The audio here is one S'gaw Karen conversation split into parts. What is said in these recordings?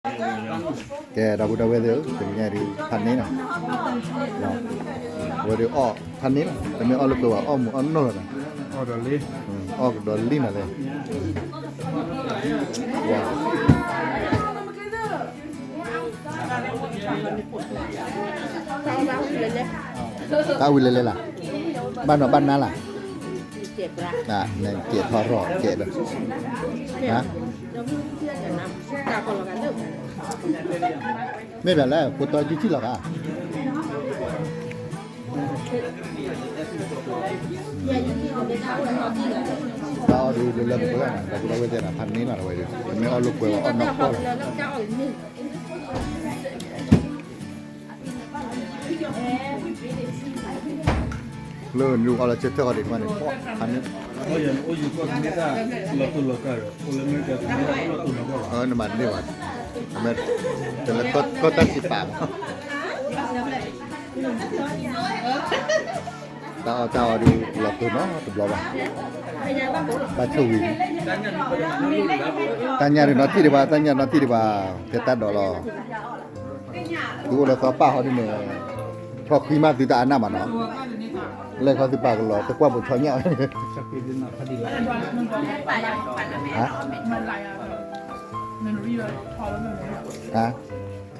ကဲ ဒီပုၢ်ဒီဝဲၢ်သ့ၣ်ဧၢ, တနံၤညါဒုး ဖးန့ၢ်လီၤ, အဝဲဒုးအီၣ်ဖးန့ၢ်လီၤ, တမ့ၢ်အီၣ်လၢကွဲးဘၣ် အီၣ်မူးအီၣ်နီၢ်လီၤဒီး, အီၣ်ကဒီးလံနၤလဲၣ်, တၢ်ဝံၤလဲၤလဲၤလၢ်, ဘၣ်နီၤဘၣ်နါလၢ်, နကဲးထီၣ်ရီၣ်ကဲးဒီး, မ့ၢ်ဒ်လဲၣ် ဖိတီယုၢ်ထံၣ်လီၤဘၣ်. တၢ်အီၣ်ဒုးလၢလၢပှဲၤပှဲၤလီၤ, ဒီပုၢ်ဒီဝဲၣ်သ့ၣ်န့ၣ် ဖးန့ၢ်လီၤ တဝဲဒုး, တမ့ၢ်အီၣ်လိာ်ကွဲးဘၣ် အီၣ်နီၢ်ကီၢ်လီၤ. လၢနအီၣ်လၢဆၢထၢၣ်ဃီဒံးန့ၣ်, ဖးန့ၢ်, နမၤတန့ၢ်ဘၣ်, တလၢကီၢ်တၢ်စံးပာ်မး, တၢ်အီၣ်တၢ်အီဒုးလီၤတိၢ်နီတဘျီဘၣ်, ဘၣ်ဆိၣ်ဂ့ၤ, တၢ်ညၣ်ဒုးနီၢ်ထံၣ်ဒံးဘၣ်, တၢ်ညၣ်နီၢ်ထံၣ်ဒံးဘၣ်, ဖဲတၢ်ဒိးလီၤ သုအိၣ်လၢသီပၢ်ဟီဒ်န့ၣ်, ဆီခွံမးသုတၢ်အနၢ်မးနီၤ, လဲၤခီသုပာ်ကလီၤ တကွၢ်ပိာ်ဆီညၣ်,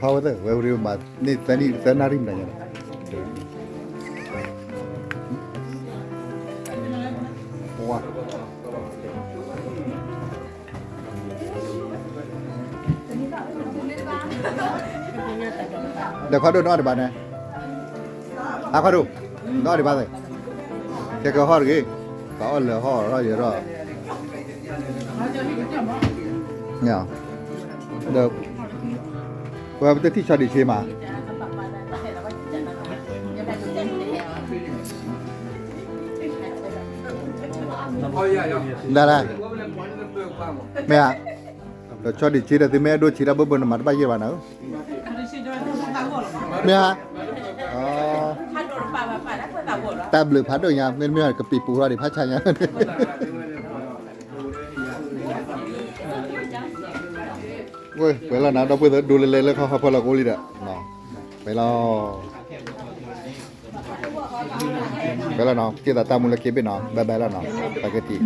ထီဝဲသ့ၣ် ဝဲဝဲမၤန့ၢ်သၢနံၣ်သၢနၣ်ရံၣ်မတၤညါန့ၣ် ဒီးခီဒိၣ်နအီၣ်ဒံးဘၣ်န့ၣ်, အါခီဒိၣ်, နအီၣ်ဒံးဘၣ်သ့ၣ်, ခဲကဟီၣ်တဂ့ၤ, ပှၤအီၣ်လၢဟီၣ်ရီၣ်ယဲၢ်ထီၣ်, ဒီး ပဝဲပတထံၣ်ဆီဒံၣ်ဆ့မး, ဒၣ်လဲၣ်, မ့ၢ်ဧါ, ဒီးဆီဒံၣ်ဆ့ဒီးသုမ့ၢ်အဲၣ်ဒိးဆ့တၢ်ဘၣ်ဘၣ်နမၤတဘၣ်ယဲၢ်ဘၣ်နၤဧၢ, မ့ၢ်ဧါ, တၢ်ဘျုးဖးဒိၣ်ညါ မ့တမ့ၢ်ကပံာ်ပူၤထီၣ်ဒံးဖးဆါညါ, ပှဲၤလီၤနၤ ဒီပုၢ်ဝဲၢ်သ့ၣ် ဒိးလဲၤလဲၤလၢခီဖီလီၤကအိၣ်လံဒီး, ပှဲၤလီၤ, ပှဲၤလီၤနီၤ က့ၤသးတၢ်မူလၢက့ၤဘ့ၣ်နီၤ bye bye လီၤနီၤ spaghetti.